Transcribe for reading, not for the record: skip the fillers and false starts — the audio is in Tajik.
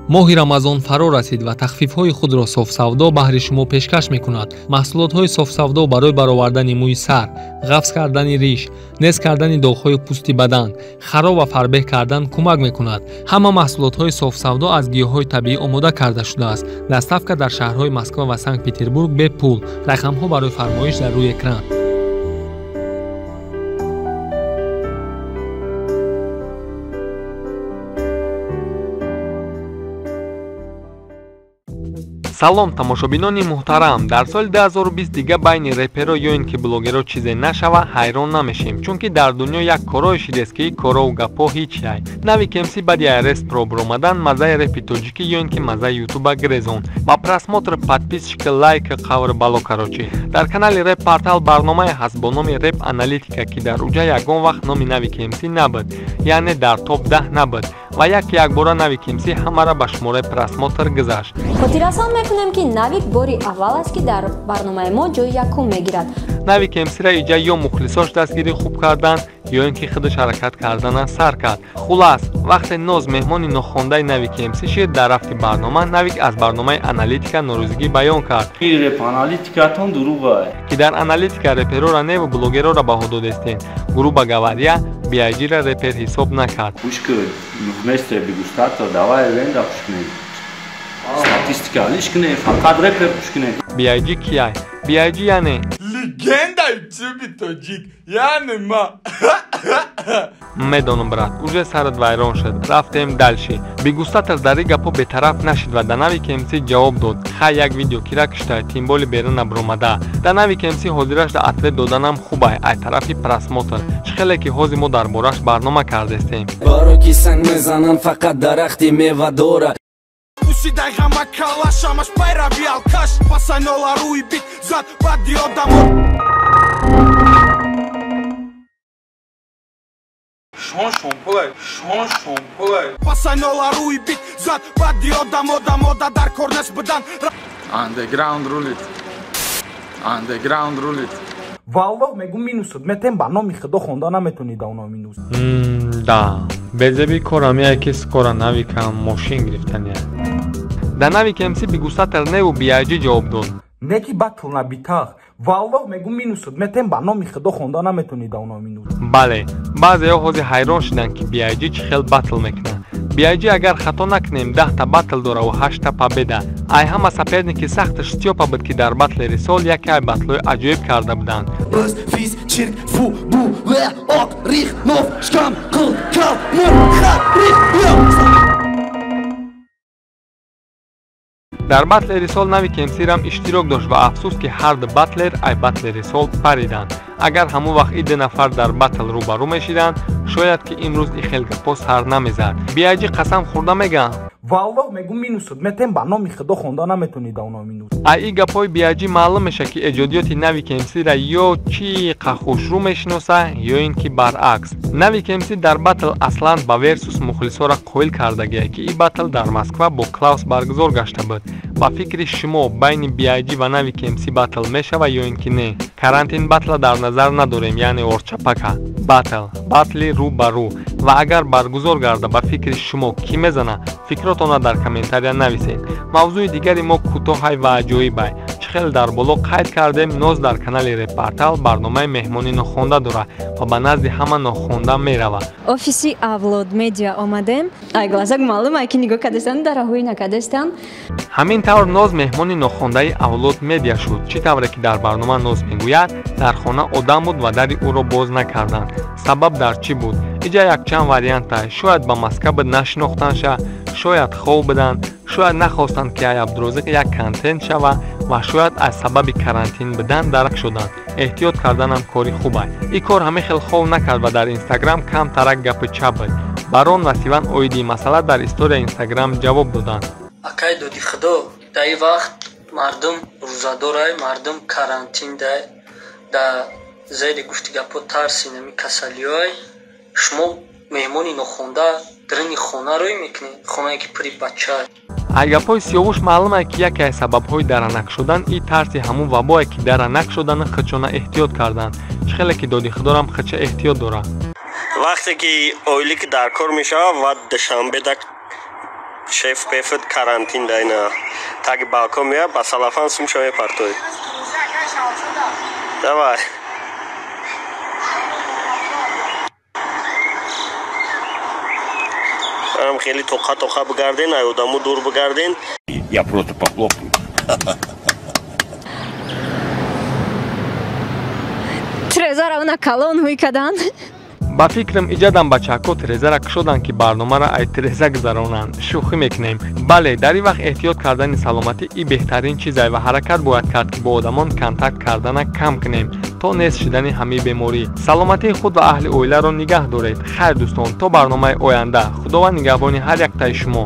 Моҳи Рамазон фаро расид ва тахфифҳои худро Софсавдо баҳри шумо пешкаш мекунад. Маҳсулотҳои Софсавдо барои баровардани мӯи сар, ғафз кардани риш, нез кардани доғҳои пӯсти бадан, хароб ва фарбеҳ кардан кӯмак мекунад. Ҳама маҳсулотҳои Софсавдо аз гиёҳҳои табиӣ омода карда шудааст. Доставка дар шаҳрҳои Москва ва Санкт-Петербург бепул. Рақамҳо барои фармоиш дар рӯи экран. Салом, тамошобинони муҳтарам. Дар соли 2020 дига байни реперо ё ин ки блогеро чизе нашава, ҳайрон намешем, чунки дар дунё як корое шидест, ки корову гапҳо ҳеч яй. Нави КМС баъди арест про баромадан маззаи репи тоҷикӣ ё ин ки маззаи ютуба гирезон. Ба просмотр, подписчика, лайк, қавр бало короче. Дар канали Реп Портал барномае ҳаст бо номи Реп Аналитика, ки дар уҷа ягон вақт номи Нави КМС набуд, яъне дар топ 10 набуд ва як якбора Нави КМС ҳамаро ба шумораи просмотр гузашт. Хотиррасон мекунем, ки Навик бори аввал аст, ки дар барномаи мо ҷои якум мегирад. Нави КМС-ра иҷа ё мухлисош дастгирӣ хуб карданд, ё ин ки худаш ҳаракат кардана сар кард. Хулас, вақте Ноз меҳмони нохондаи Нави КМС шид, дар рафти барнома Навик аз барномаи аналитика норозигӣ баён кард. Реп аналитикатон дурӯғ ки дар аналитика реперора неву блогерора баҳо додестем. Грубо говоря, BIG-ра репер ҳисоб накард. Гӯш кун, вместо дегустатор давай ленда гӯш кунем. Статистика лиш кунем, фақат репер гӯш кунем. BIG кияй? BIG яъне легенда ютуби тоҷик, яъне ма. Медонам, брат, уже сарат вайрон шуд. Рафтем дальше. Бигустатор дар ин гапҳо бетараф нашид ва да Нави КМС ҷавоб дод. Хай, як видео кира кишта, тем более берун набаромада. Да Нави КМС ҳозираш да ответ доданам хубай, ай тарафи просмотр. Чӣ хеле ки ҳозир мо дар бораш барнома кардестем. Баро ки санг мезананд, фақат дарахти мева дорад. Пусидай ғама калаш, ҳамаш пайрави алкаш, пасанола рӯи бит зад баъди одамо. Шон шонпулай, шон шонпулай. Пасанола рӯи бит зад баъди одам, одамода дар кор нест будан. Андеграунд рулит. Андеграунд рулит. Валлоҳ мегум, минусуд метем, ба номи худо хонда наметонӣ да оно минус. Да, безеби корам яке скоро Навикам мошин гирифтания. Да Нави КМС бигустатар неву BIG ҷавоб дод. Не ки батл набитах. Валлоҳ мегум, минусуд метем, ба номи худо хонда наметонӣ да оно минус. Бале, баъзеҳо ҳозир ҳайрон шуданд, ки BIG чӣ хел батл мекунад. BIG, агар хато накунем, 10-та батл дораву 8-та победа. Ай ҳама соперники сахташ Стёпа буд, ки дар батлери сол яке ай батлҳои аҷоиб карда буданд. Бз, физ, чирк, фу, бу, ве, ок, рих, ноф, шкам, қил, кал, мур, ха, рих, ё. Дар батлери сол Нави КМС-рам иштирок дошт ва афсӯс, ки ҳарду батлер ай батлери сол париданд. Агар ҳамон вақт и ду нафар дар батл рӯбарӯ мешиданд, шояд ки имрӯз и хел гапҳо сар намезад. BIG қасам хӯрда мегӯянд. Валлоҳ мегум, минусуд метем, ба номи худо хонда наметонӣ да оно минус. Ай и гапҳои BIG маълум мешавад, ки эҷодиёти Нави КМС-ра ё чӣ қахушрӯ мешиноса, ё ин ки баръакс. Нави КМС дар батл аслан ба версус мухлисоро қоил кардагия, ки и батл дар Москва бо Клаус баргузор гашта буд. Ба фикри шумо, байни BIG ва Нави КМС батл мешава ё ин ки не? Карантин батла дар назар надорем, яъне орчапака. Батл, батли рӯ ба рӯ. Ва агар баргузор гарда, ба фикри шумо кӣ мезана? Фикротонро дар комментария нависед. Мавзӯи дигари мо кӯтоҳай ва аҷоибай. Чӣ хел дар боло қайд кардем, Ноз дар канали Реппортал барномаи меҳмони нохонда дорад ва ба назди ҳама нохонда меравад. Офиси Авлод Медиа омадем. Ай глазак маълум, ай ки нигоҳ кардастан, дараҳои накардастан. Ҳамин тавр Ноз меҳмони нохондаи Авлод Медиа шуд. Чӣ тавре ки дар барнома Ноз мегӯяд, дар хона одам буд ва дари ӯро боз накарданд. Сабаб дар чӣ буд? Иҷа якчанд варианта. Шояд ба Москва буд нашинохтанша, шояд хоб буданд, шояд нахостанд, ки ай Абдурозиқ як контент шава ва шояд аз сабаби карантин будан дарк шуданд. Эҳтиёт карданам кори хубай. Ин кор ҳамин хел хов накард ва дар Инстаграм камтарак гапи чап буд. Барон ва Сиван оиди масъала дар история Инстаграм ҷавоб доданд. Акай доди худо, дар ин вақт мардум рӯзадорай, мардум карантин дай, дар зери гуфти гапҳо тарси нами касалиҳой, шумо меҳмони нохонда дарини хона рӯй мекунед, хонае ки пури бача. Ай гапҳои Сиёвуш маълум ки яке аз сабабҳои даранак шудан и тарси ҳамун вабое, ки даранак шудана худшона эҳтиёт карданд. Чӣ хеле ки доди худорам худша эҳтиёт дорад. Вақте ки ойлик дар кор мешавад ва душанбе да Шеф пефт карантин дайна. Таги балкон мея ба салафан сумша мепартой. Давай. Ам хеле тоқа тоқа бигарден, ай одаму дур бигарден. Я просто похлопаю. Трезара уна калон ҳуй кадан. Ба фикрам, иҷадам бачаҳако тирезара кушоданд, ки барномаро ай тиреза гузаронанд. Шӯхӣ мекунем. Бале, дар ин вақт эҳтиёт кардани саломатӣ и беҳтарин чизай ва ҳаракат бояд кард, ки бо одамон контакт кардана кам кунем то нест шидани ҳамаи беморӣ. Саломатии худ ва аҳли оиларо нигаҳ доред. Хайр, дӯстон, то барномаи оянда. Худованд нигаҳбони ҳар яктаи шумо.